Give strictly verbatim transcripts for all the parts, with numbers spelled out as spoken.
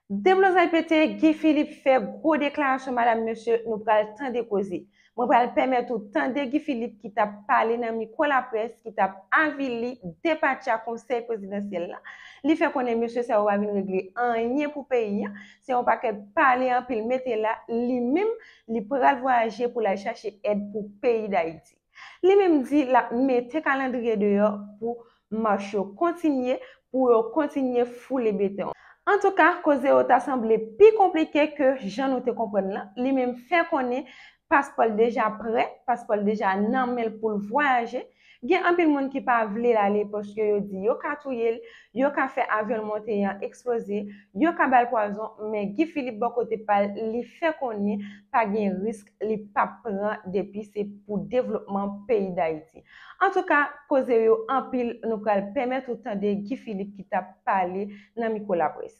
Deblozay pete, Guy Philippe fè gwo deklarasyon, madam, mesye, nou pral tande koze. Mwen pral pèmèt ou tande Guy Philippe ki t ap pale nan mikwo laprès, ki t ap avili depatcha konsèy prezidansyèl la. Li fè konnen mesye sa yo pa vin regle anyen pou peyi a. Se yon pakèt pale anpil mete la, li menm, li pral vwayaje pou l al chache èd pou peyi Dayiti. Li menm di l ap mete kalandriye deyò pou mach yo kontinye, pou yo kontinye foule beton. Antouka, koze yo ta sanble pi konplike ke jan nou te konprann lan. Li menm fè konnen paspò l deja prè, paspò l deja nan men l pou l vwayaje. Gen anpil moun ki pa vle l ale paske yo di yo ka touye l, yo ka fè avyon l monte an eksploze, yo ka ba l pwazon, men Guy Philippe bò kote pa l, li fè konnen pa gen risk li p ap pran depi se pou devlopman peyi Dayiti. Antouka, koze yo anpil, nou pral pèmèt ou tande Guy Philippe ki t ap pale nan mikwo laprès.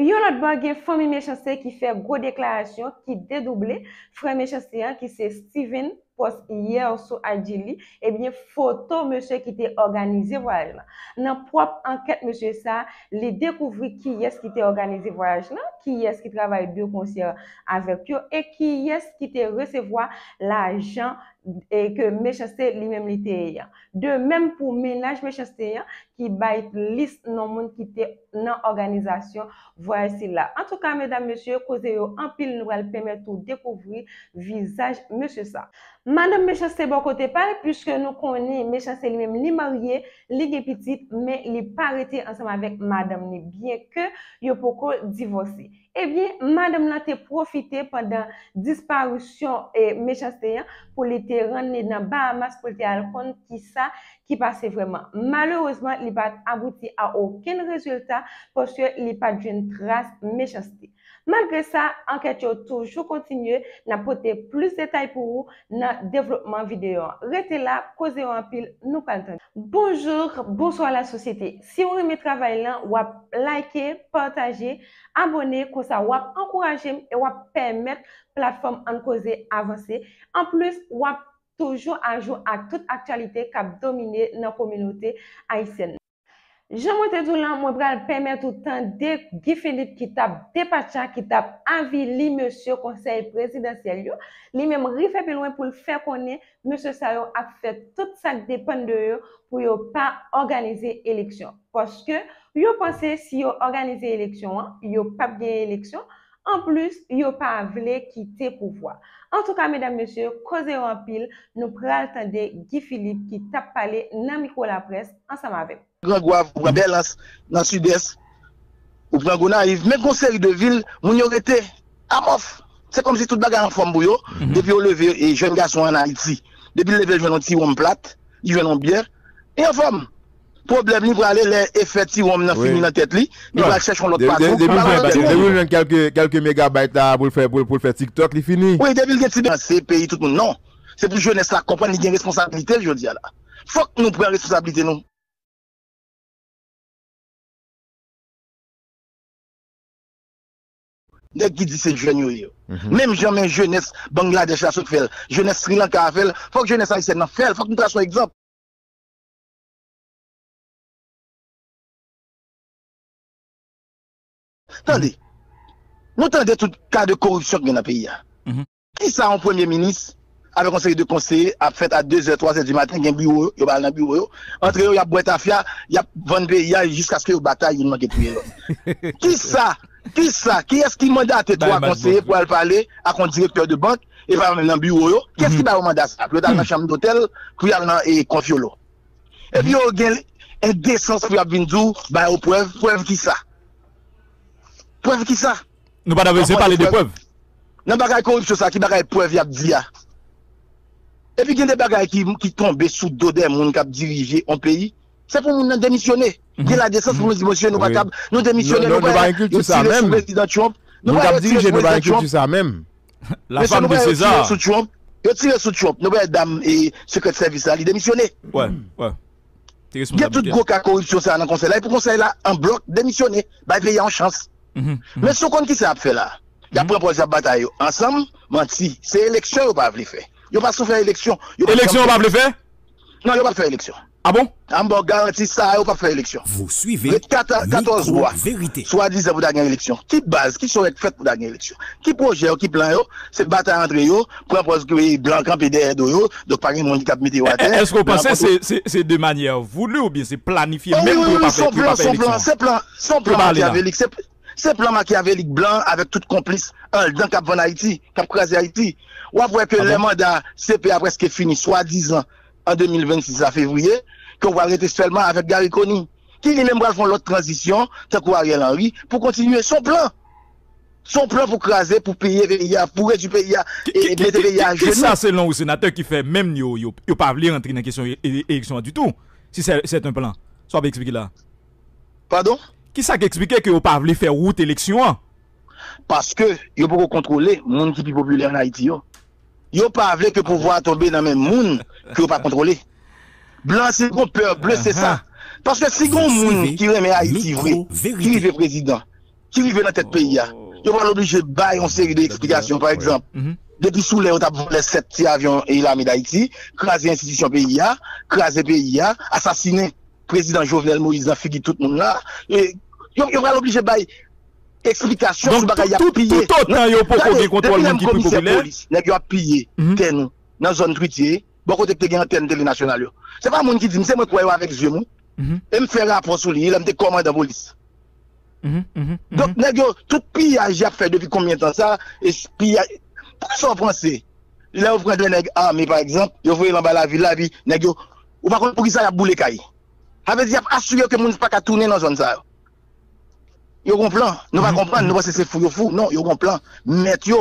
Yon lòt bò, gen fanmi Mechanste ki fè gwo deklarasyon ki dedouble frè Mechanste an ki se Steven Post yè sou I G li, ebyen, foto mesye ki te òganize vwayaj lan. Nan pwòp ankèt mesye sa, li dekouvri kiyès ki te òganize vwayaj lan, kiyès ki travay de konsè avèk yo e kiyès ki te resevwa lajan e ke Mechanste li menm li te ye an. De menm pou mennaj Mechanste an ki bay lis non moun ki te nan òganizasyon vwayaj sila. Antouka, medam, mesye, koze yo anpil, nou pral pèmèt ou dekouvri vizaj mesye sa. Madanm Mechanste bò kote pa l, piske nou konnen Mechanste li menm li marye, li gen pitit, men li pa rete ansanm avèk madanm li, byenke yo poko divòse. Ebyen, madanm lan te pwofite pandan disparisyon e Mechanste an pou li te rann li nan Bahamas pou li te al konn kisa ki pase vrèman. Malerezman, li pa t abouti a okenn rezilta paske li pa t jwenn tras Mechanste. Malgre sa, ankèt yo toujou kontinye, n ap pote plis detay pou ou nan devlopman videyo an. Rete la, koze yo anpil, nou pral tande. Bonjou, bonswa lasosyete. Si w renmen travay lan, w ap like, pataje, abòne, konsa w ap ankouraje m e w ap pèmèt platfòm Ann Koze avanse. Anplis, w ap toujou ajou ak tout aktyalite k ap domine nan kominote ayisyèn nan. Jan mwen te di w lan, mwen pral pèmèt ou tande Guy Philippe ki t ap depatcha, ki t ap avili mesye konsèy prezidansyèl yo. Li menm rive pi lwen pou l fè konnen mesye sa yo ap fè tout sa k depann de yo pou yo pa òganize eleksyon. Paske yo panse si yo òganize eleksyon an, yo p ap gen eleksyon. Anplis, yo pa vle kite pouvwa. Antouka, medam, mesye, koze yo anpil, nou pral tande Guy Philippe ki t ap pale nan mikwo laprès ansanm avè m. Grangwav, ou pran Bèlans, nan Sidès, ou pran Gonayiv, men gon seri de vil, moun yo rete amòf. Se kòmsi tout bagay anfòm pou yo, depi yo leve, e jèn gason an Ayiti, depi l leve l jwenn yon ti wonm plat, li jwenn yon byè, li anfòm. Pwoblèm li prale lè efè ti wonm nan fini nan tèt li, li pral chèche yon lòt patwon pou ba l yon ti wonm. Depi l jwenn kèlke, kèlke megabayt la pou l fè, pou, pou l fè TikTok, li fini. Wi, depi l gen ti bèlans, se peyi tout moun. Non. Se pou jenès la konprann li gen responsablite l jodi a la. Fòk nou pran responsablite nou. Nèg ki di se jèn yo ye yo. Menm jan men jenès Bangladèch la sot fè l, jenès Sri Lanka a fè l, fòk jenès ayisyèn nan fè l, fòk nou trase yon egzanp. Tande, nou tande tout ka de koripsyon ki gen nan peyi a. Kisa yon premye minis avèk yon seri de konseye ap fèt a de zè, twa zè di maten, gen biwo yo, yo pa al nan biwo yo, antre yo, y ap bwè tafya, y ap vann peyi a jiskaske yo batay, youn manke touye lòt. Kisa, kisa, kiyès ki mandate twa konseye pou al pale ak yon direktè de bank e pa menm nan biwo yo? Kiyès ki ba yo manda sa pou yo t al nan chanm dotèl, pou y al nan e, konfyolo? Epi yo gen endesans pou y ap vin di w, ba yo prèv, prèv kisa? Prèv kisa? Nou pa ta bezwen pale de prèv. Nan bagay koripsyon sa, ki bagay prèv y ap di a? Epi gen de bagay ki, ki tonbe sou do de moun k ap dirije yon peyi. Se pou moun nan demisyone. Gen ladesans pou nou di, mesye, nou pa kab, nou demisyone, nou pa, yo tire sou prezidan Trump. Nou pa retire sou prezidan Trump. Mesye, nou pa retire sou Trump. Yo tire sou Trump. Nou pa dam e sekrè sèvis la, li demisyone. Gen tout gwo ka koripsyon sa nan konsèy la. E pou konsèy la, an blòk, demisyone. Bay peyi a yon chans. Men si w konn kisa y ap fè la, y ap pran pòz y ap batay yo ansanm, manti. Se eleksyon yo pa vle fè. Yo pa sou fè eleksyon. Eleksyon yo pa vle fè? Non, yo pa fè eleksyon. Ah bon? An ba w garanti sa yo p ap fè eleksyon. Ret katòz mwa, swadizan pou ta gen eleksyon. Ki baz, ki sòrèt fèt pou ta gen eleksyon? Ki pwojè yo, ki plan yo? Se batay antre yo, pran pòz ke blan kanpe dèyè do yo, donk pa gen moun ki t ap mete yo atè. Èske w panse se de manyè voulu oubyen se planifye menm pou yo pa fè eleksyon? Se plan makyavelik. Se plan makyavelik blan avèk tout konplis anndan k ap vann Ayiti, k ap kraze Ayiti. W ap wè ke lè manda C P a prèske fini, swadizan an de mil vennsis la, fevriye, ke w pral rete sèlman avèk Garry Conille, ki li menm pral fè yon lòt tranzisyon, tankou Ariel Henry, pou kontinye. Se yon plan. Se yon plan pou kraze, pou piye peyi a, pou redui peyi a, e mete peyi a ajenou. Kisa, selon ou, senatè, ki fè menm yo, yo, yo pa vle rantre nan kesyon eleksyon an ditou, si se, se yon plan? Sa w ap eksplike la? Padon? Kisa k eksplike ke yo pa vle fè wout eleksyon an? Paske yo poko kontwole moun ki pi popilè ann Ayiti yo. Yo pa vle ke pouvwa a tonbe nan men moun ke yo pa kontwole. Blan, si gon pè ble, se sa. Paske si gon moun ki renmen Ayiti vre, ki rive prezidan, ki rive nan tèt peyi a, yo pral oblije bay yon seri de eksplikasyon. Pa egzanp, depi sou lè yo t ap vòlè sèt ti avyon e lame Dayiti, kraze enstitisyon peyi a, kraze peyi a, asasinen prezidan Jovenel Moïse nan figi tout moun la, e yo, yo pral oblije bay eksplikasyon sou bagay y ap piye. Donk, tout, tout, tout otan yo poko gen kontwòl moun ki pi popilè. Polis, nèg yo ap piye tè nou nan zòn Twitye, bò kote k te gen antèn tele nasyonal yo. Se pa moun ki di m, se mwen k wè yo avèk zye m, wi. E m fè rapò sou li lè m te kòmandan polis. Donk, nèg yo, tout piyaj y ap fè depi konbyen tan sa, e piyaj, poukisa w panse, lè yo pran de nèg ame, pa egzanp, yo voye l anba lavil la, epi nèg yo, ou pa konn poukisa y ap boule kay. Sa vle di y ap asire ke moun pa ka tounen nan zòn sa yo. Yo gon plan. Nou pa konprann, nou panse se fou yo fou. Non, yo gon plan. Mèt yo.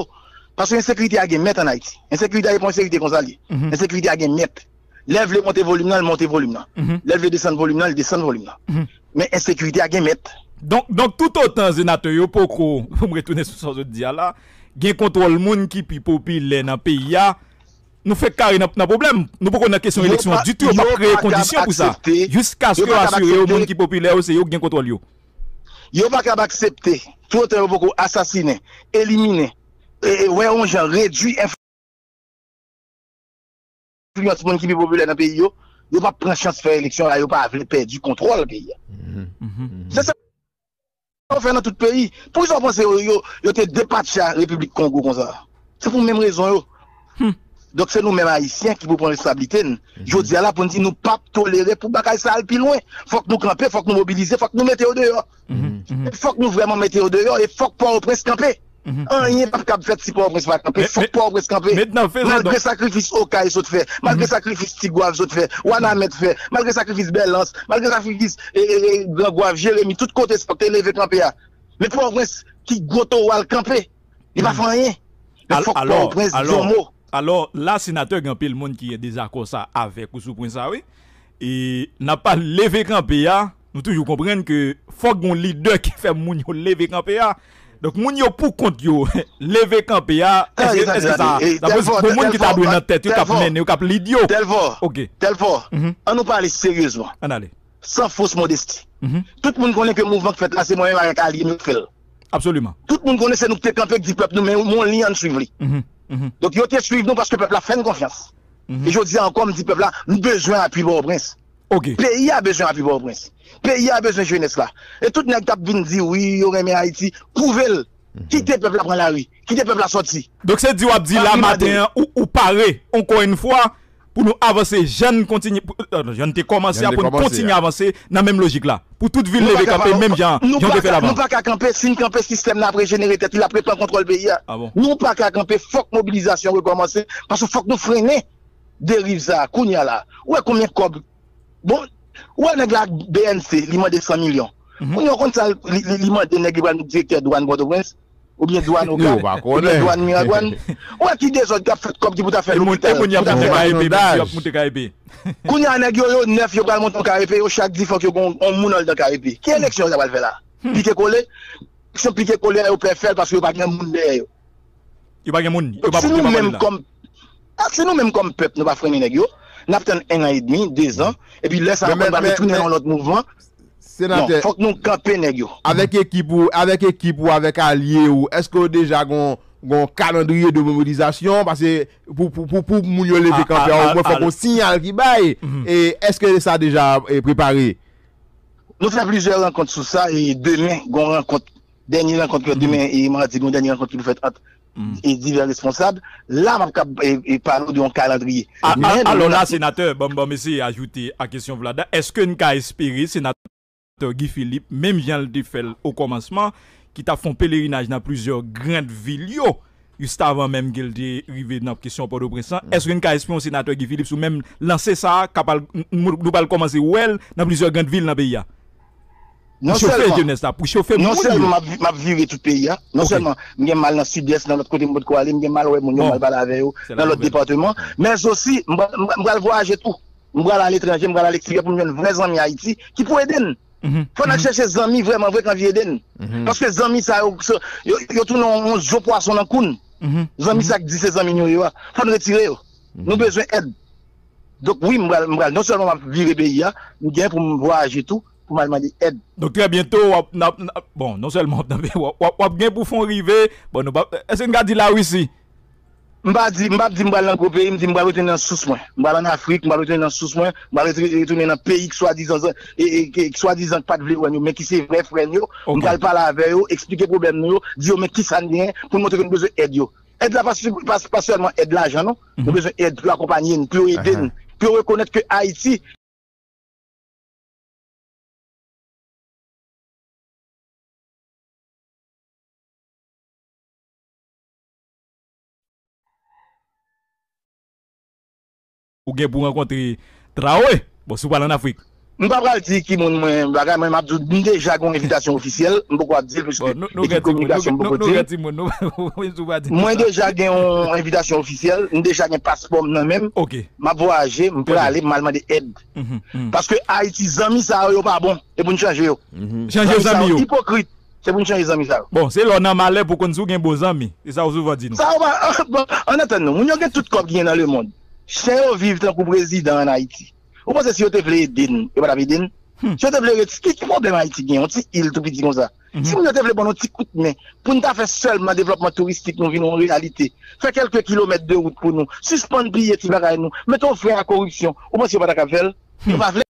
Paske ensekirite a gen mèt ann Ayiti. Ensekirite a se pa yon ensekirite konsa l ye. Ensekirite a gen mèt. Lè l vle monte volim nan, l monte volim nan. Lè l vle desann volim nan, l desann volim nan. Men ensekirite a gen mèt. Donk, donk, tout otan senatè yo poko, pou m retounen sou sa w sot di a la, gen kontwòl moun ki pi popilè nan peyi a, nou fèk kare nan, nan pwoblèm. Nou poko nan kesyon eleksyon an ditou, yo p ap kreye kondisyon pou sa. Jiskaske yo asire yo, moun ki popilè yo, se yo k gen kontwòl yo. Yo pa kab aksepte, tout otan yo poko asasinen, eliminen, e, e, wè yon jan redui enfliyans moun ki pi popilè nan peyi yo, yo p ap pran chans fè eleksyon la, yo pa vle pèdi kontwòl peyi a. Se sa yo fè nan tout peyi. Poukisa w panse yo, yo, yo te depatcha Repiblik Kongo konsa? Se pou menm rezon yo. Donk, se nou menm Ayisyen ki pou pran responsablite n jodi a la pou n di nou p ap tolere pou bagay sa al pi lwen. Fòk nou kanpe, fòk nou mobilize, fòk nou mete yo deyò. E fòk nou vrèman mete yo deyò, e fòk Pòtoprens kanpe. Anyen p ap kab fèt si Pòtoprens pa kanpe. Fòk Pòtoprens kanpe. Malgre sakrifis Okay sot fè, malgre sakrifis Tigwav sot fè, Wanament fè, malgre sakrifis Bèlans, malgre sakrifis, e, e, e, Gran Gwav, Jeremi, tout kote sa te leve kanpe a. Men Pòtoprens ki gwo towo a l kanpe. Li pa fè anyen. Men fòk Pòtoprens di yon mo. Alò, la, senatè, gen anpil moun ki gen dezakò sa avèk ou sou pwen sa, wi. E n ap pale leve kanpe a, nou toujou konprann ke fòk gon lidè ki fè moun yo leve kanpe a. Donk, moun yo pou kont yo leve kanpe a, èske, èske sa, sa vle di gon moun ki ta dwe nan tèt yo, k ap mennen yo, k ap lead yo? Tèlfò, Tèlfò, ann nou pale seryezman. Ann ale. San fos modesti. Tout moun konnen ke mouvman k fèt la, se mwen menm avèk alye m yo k fè l. Absoliman. Tout moun konnen se nou ki te kanpe, k di pèp nou, men yon liy, ann swiv li. Donk, yo te swiv nou paske pèp la fè n konfyans. E jodi a ankò, m di pèp la, nou bezwen apui Pòtoprens. Peyi a bezwen apui Pòtoprens. Peyi a bezwen jenès la. E tout nèg k ap vin di, wi, yo renmen Ayiti, pwouve l. Kite pèp la pran lari. Kite pèp la sòti. Donk, se di w ap di la maten an, ou, ou pare, ankò yon fwa, pou nou avanse jan n kontinye, pou, euh, jan n te kòmanse a, pou n kontinye avanse nan menm lojik la. Pou tout vil leve kanpe menm jan, jan w te fè l avan. Nou pa ka kanpe, si n kanpe, sistèm nan ap rejenere tèt li, l ap reprann kontwòl peyi a. Nou pa ka kanpe, fòk mobilizasyon rekòmanse, paske fòk nou frennen deriv sa a, kounye a la. Ou wè konbyen kòb, bon, ou wè nèg la ak B N C, li mande san milyon. Kounye a, w konn sa li, li, li mande nèg li pral met direktè dwàn Pòtoprens? Oubyen dwàn Okay, oubyen dwàn Miragwàn. Ou wè ki dezòd k ap fèt, kòb ki pou ta fè lopital, pou ta fè. Kounye a nèg yo, yo nèf, yo pral monte yon karepe, yo chak di fòk yo gen yon moun anndan karepe. Ki eleksyon yo ta pral fè la? Pike kole? Eleksyon pike kole a, yo pè fè l paske yo pa gen moun dèyè yo. Yo pa gen moun. Yo pa, yo pa pale la. Donk, si nou menm kòm, a, si nou menm kòm pèp, nou pa frennen nèg yo, n ap tann en an edmi, dezan, epi lè sa a ankò, nou pral retounen nan yon lòt mouvman. Non, fòk nou kanpe nèg yo. Avèk ekip ou, avèk ekip ou, avèk alye ou, èske w deja gon, gon kalandriye de mobilizasyon, paske pou, pou, pou, pou moun yo leve kanpe a, omwen fòk gon siyal ki bay. E èske sa deja, e, prepare? Nou fè plizyè rankont sou sa, e demen, gon rankont, dènye rankont ki fèt demen, e madi, gon dènye rankont ki pou fèt ant, e divè responsab. La, m ap kab, e, e pale w de yon kalandriye. Men, alò la, senatè, ban m, ban m eseye ajoute a kesyon w ladan. Èske n ka espere senatè Guy Philippe, menm jan l te fè l okòmansman, ki t ap fè yon pelerinaj nan plizyè grann vil yo, jis avan menm ke l te rive nan kesyon Pòtoprens lan? Èske n ka espere yon senatè Guy Philippe sou menm lanse sa a, ka pral, n-, n-, nou pral kòmanse wè l nan plizyè grann vil nan peyi a? Pou chofe jenès la, pou chofe moun yo. Non sèlman m ap, m ap vire tout peyi a, non sèlman m gen m al nan Sidès, nan lòt kote m potko ale, m gen m al wè moun yo, m al pale avè yo nan lòt depatman, men osi m pral, m pral, m pral vwayaje tou. M pral aletranje, m pral aleksteryè pou m jwenn vrè zanmi Ayiti ki pou ede n. Fò n al chèche zanmi vrèman vre k anvi ede n. Paske zanmi sa yo, yo, yo tounen yon, yon zo pwason nan kou n. Zanmi sa k di se zanmi nou yo a, fò n retire yo. Nou bezwen èd. Donk wi, m pral, m pral, non sèlman m ap vire peyi a, m gen pou m vwayaje tou, pou m al mande èd. Donk trè byento, w ap, n ap, n ap, bon, non sèlman w ap, w ap, w ap gen pou fè yon rive, bon, nou pa, èske n ka di Larisi? M pa di, m p ap di m pral nan gwo peyi, m di m pral retounen nan sous mwen. M pral ann Afrik, m pral retounen nan sous mwen, m pral retou-, retounen nan peyi k swadizan, e, e, ke, k swadizan k pa t vle wè n yo, men ki se vrè frè n yo. M pral pale avè yo, eksplike pwoblèm nou yo, di yo men kisa n genyen, pou n montre ke nou bezwen èd yo. Èd la pa, pa, pa sèlman èd lajan, non. Nou bezwen èd pou yo akonpanye n, pou yo ede n, pou yo rekonèt ke Ayiti Ou gen pou rankontre Traoré. Bon, si w pral ann Afrik. M pa pral di ki moun mwen bagay, men m ap di w, m deja gen yon envitasyon ofisyèl, m poko ap di l, piske ekip kominikasyon m poko di l. Mwen deja gen yon envitasyon ofisyèl, m deja gen paspò m nan men m. M ap vwayaje, m prale, m al mande èd. Paske Ayiti, zanmi sa yo, yo pa bon. E pou n chanje yo. Chanje zanmi yo. Zanmi sa yo ipokrit. Se pou n chanje zanmi sa yo. Bon, se lè w nan malè pou konn si w gen bon zanmi. Se sa w souvan di nou. Sa yo pa, bon, ann antann nou. Moun yo gen tout kòb ki gen nan lemonn. Chè yo viv tankou prezidan ann Ayiti. Ou panse si yo te vle ede n, yo pa t ap ede n? Si yo te vle ret-, ki, ki pwoblèm Ayiti gen? Yon ti il tou piti konsa. Si moun yo te vle ban nou ti kout men, pou n ta fè sèlman devlòpman touristik nou vin yon reyalite, fè kèlke kilomèt de wout pou nou, sispann piye ti bagay nou, mete yon fren a koripsyon, ou panse yo pa ta ka fè l? Yo pa vle.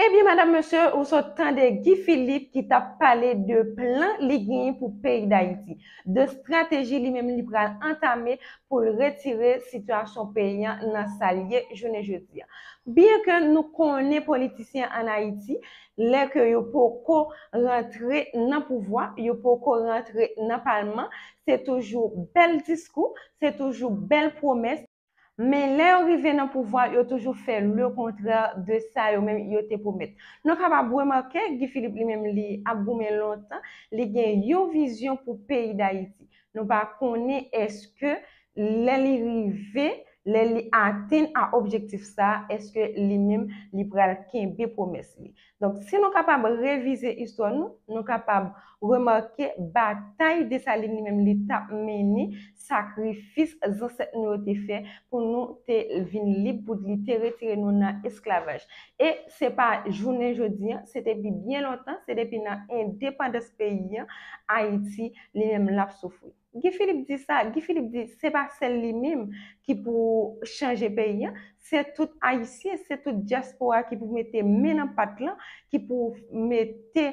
Ebyen, madanm, mesye, ou sot tande Guy Philippe ki t ap pale de plan li genyen pou peyi Dayiti, de estrateji li menm li pral antame pou l retire sitiyasyon peyi a nan sa l ye jounen jodi a. Byen ke nou konnen politisyen ann Ayiti, lè ke yo poko rantre nan pouvwa, yo poko rantre nan palman, se toujou bèl diskou, se toujou bèl pwomès. Men lè yo rive nan pouvwa, yo toujou fè le kontrè de sa yo menm yo te pwomèt. Nou kapab remake, Guy Philippe li menm li ap goumen lontan, li gen yon vizyon pou peyi Dayiti. Nou pa konnen èske lè li rive, lè li atenn a objektif sa a, èske li menm li pral kenbe pwomès li. Donk, si nou kapab revize istwa nou, nou kapab remake batay Desalin li menm li t ap mennen, sakrifis zansèt nou yo te fè pou nou te vin lib, pou li te retire nou nan esklavaj. E se pa jounen jodi a, se depi byen lontan, se depi nan endepandans peyi a, Ayiti li menm l ap soufri. Guy Philippe di sa, Guy Philippe di se pa sèl li menm ki pou chanje peyi a, se tout Ayisyen, se tout dyaspora ki pou mete men nan pat lan, ki pou mete,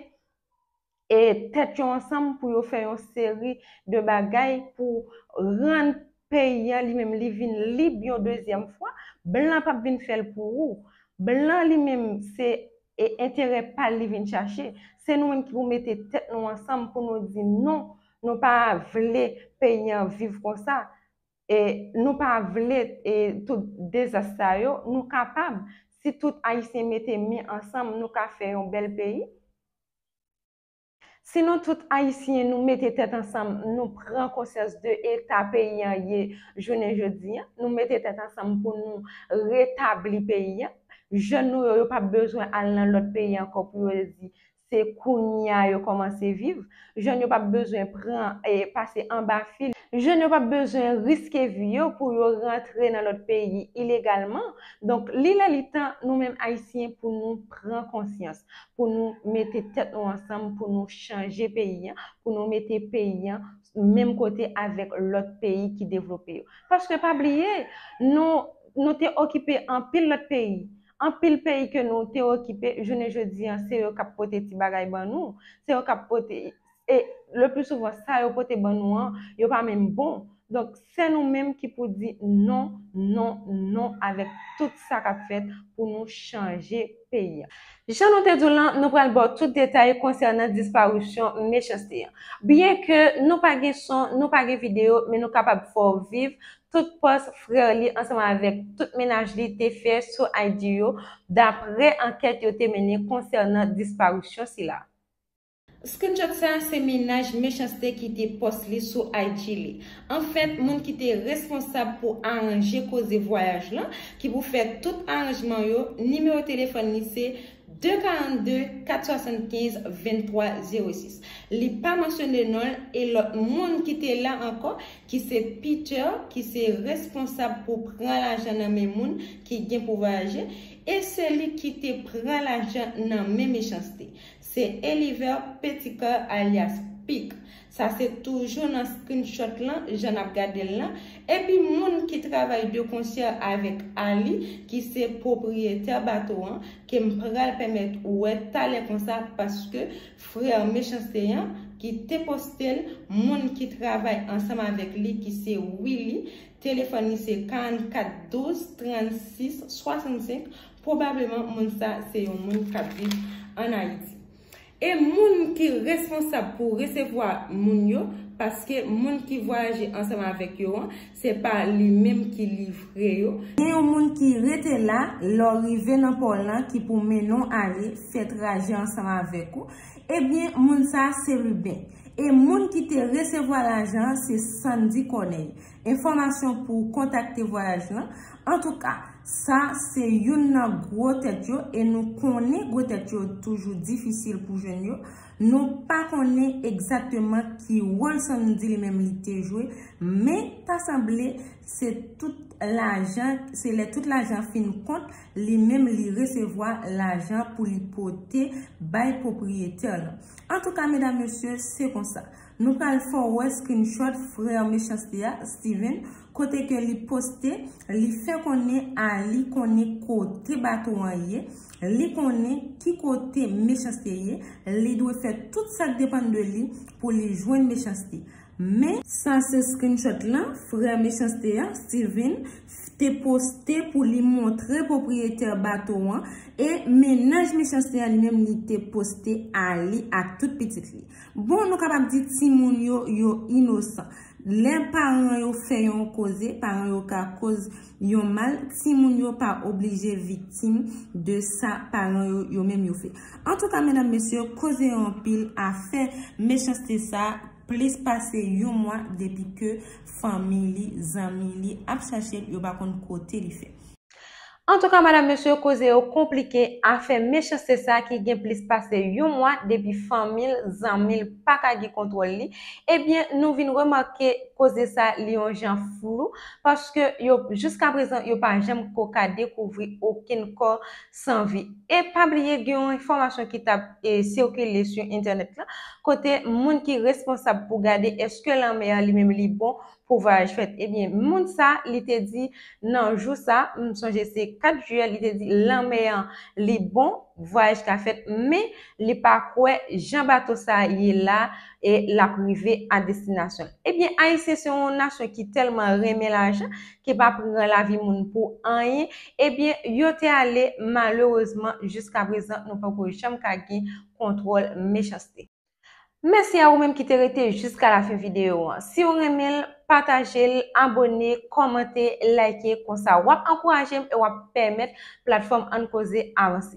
e, tèt yo ansanm pou yo fè yon seri de bagay pou rann peyi a li menm li vin lib yon dezyèm fwa. Blan p ap vin fè l pou ou. Blan li menm se, e, enterè pa l li vin chache. Se nou menm ki pou mete tèt nou ansanm pou nou di non, nou pa vle peyi a viv konsa. E nou pa vle, e, tout dezas sa yo. Nou kapab, si tout Ayisyen mete men ansanm, nou ka fè yon bèl peyi. Si nou tout Ayisyen, nou mete tèt ansanm, nou pran konsyans de eta peyi a ye jounen jodi a, nou mete tèt ansanm pou nou retabli peyi a. Jèn nou yo, yo p ap bezwen al nan lòt peyi ankò pou yo di se kounye a yo kòmanse viv. Jèn yo p ap bezwen pran, e, pase anba fil. Jèn yo p ap bezwen riske vi yo pou yo rantre nan lòt peyi ilegalman. Donk, li lè li tan nou menm Ayisyen pou nou pran konsyans, pou nou mete tèt nou ansanm, pou nou chanje peyi an, pou nou mete peyi an menm kote avèk lòt peyi ki devlope yo. Paske pa bliye, nou, nou te okipe anpil lòt peyi. Anpil peyi ke nou te okipe, jounen jodi an, se yo k ap pote ti bagay ban nou, se yo k ap pote, e le pli souvan, sa yo pote ban nou an, yo pa menm bon. Donk, se nou menm ki pou di non, non, non avèk tout sa k ap fèt pou nou chanje peyi an. Jan nou te di w lan, nou pral ba w tout detay konsènan disparisyon Mechanste an. Byenke nou pa gen son, nou pa gen videyo, men nou kapab fè w viv tout pòz frè li ansanm avèk tout mennaj li te fè sou I G yo, daprè ankèt yo te mennen konsènan disparisyon sila. Screenshot sa se mennaj Mechanste ki te pòs li sou I G li. Anfèt, moun ki te responsab pou aranje koze vwayaj lan, ki pou fè tout aranjman yo, nimewo telefòn li se de karannde, kat swasannkenz, venntwa zewo sis. Li pa mansyone non l e lòt moun ki te la ankò, ki se Peter, ki se responsab pou pran lajan nan men moun ki gen pou vwayaje, e se li ki te pran lajan nan men Mechanste. Se Eliver Petitcar alyas Pik. Sa se toujou nan screenshot lan, jan n ap gade l lan. Epi moun ki travay de konsè avèk Ali, ki se pwopriyetè bato an, ke m pral pèmèt ou wè talè konsa, paske frè Mechanste an, ki te poste l, moun ki travay ansanm avèk li, ki se Willy, telefòn li se karannkat douz trannsis swasannsenk, pwobableman moun sa se yon moun k ap viv ann Ayiti. E moun ki responsab pou resevwa moun yo, paske moun ki vwayaje ansanm avèk yo an, se pa li menm ki livre yo. Gen yon moun ki rete la, lè w rive nan pò w lan, ki pou mennen w ale fè trajè ansanm avèk ou. Ebyen, moun sa se Ruben. E moun ki te resevwa lajan an se Sandy Corneille. Enfòmasyon pou kontakte vwayaj lan. Antouka, sa se youn nan gwo tèt yo, e nou konnen gwo tèt yo toujou difisil pou jwenn yo. Nou pa konnen egzakteman ki wòl Sandy li menm li te jwe, men ta sanble se tout lajan, se lè tout lajan fin kont, li menm li resevwa lajan pou li pote bay pwopriyetè lan. Antouka, medam, mesye, se konsa. Nou pral fè w wè screenshot frè Mechanste a, Steven, kote ke li poste, li fè konnen Ali konnen kote bato an ye, li konnen ki kote Mechanste ye, li dwe fè tout sa k depann de li pou li jwenn Mechanste. Men, sa se screenshot lan, frè Mechanste a, Steven, te poste pou li montre pwopriyetè bato an, e mennaj Mechanste a li menm li te poste Ali ak tout pitit li. Bon, nou kapab di timoun yo, yo inosan. Lè paran yo fè yon koze, paran yo ka koz yon mal, timoun yo pa oblije viktim de sa paran yo, yo menm yo fè. Antouka, medam, mesye, koze yo anpil, afè Mechanste sa plis pase yon mwa depi ke fanmi li, zanmi li ap chache l, yo pa konn kote li fè. Antouka, madam, mesye, koze yo konplike, afè Mechanste sa ki gen plis pase yon mwa depi fanmi l, zanmi l pa ka gen kontwòl li. Ebyen, nou vin remake koze sa li yon jan flou, paske yo, jiska prezan, yo pa janm ko ka dekouvri okenn kò san vi. E pa bliye, gen yon enfòmasyon ki t ap, e, sikile sou entènèt la, kote moun ki responsab pou gade èske lanmè an li menm li bon pou vwayaj fèt. Ebyen, moun sa, li te di nan jou sa, m sonje se kat jiyè, li te di lanmè an li bon, vwayaj ka fèt, men li pa kwè jan bato sa ye la e l ap rive a destinasyon l. Ebyen, Ayisyen se yon nasyon ki tèlman renmen lajan, ki pa pran lavi moun pou anyen. Ebyen, yo te ale, malerezman, jiska prezan, nou poko janm ka gen kontwòl Mechanste. Mèsi a ou menm ki te rete jiska lafen videyo an. Si w renmen l, pataje l, abòne, kòmante, like, konsa w ap ankouraje m e w ap pèmèt platfòm Ann Koze avanse.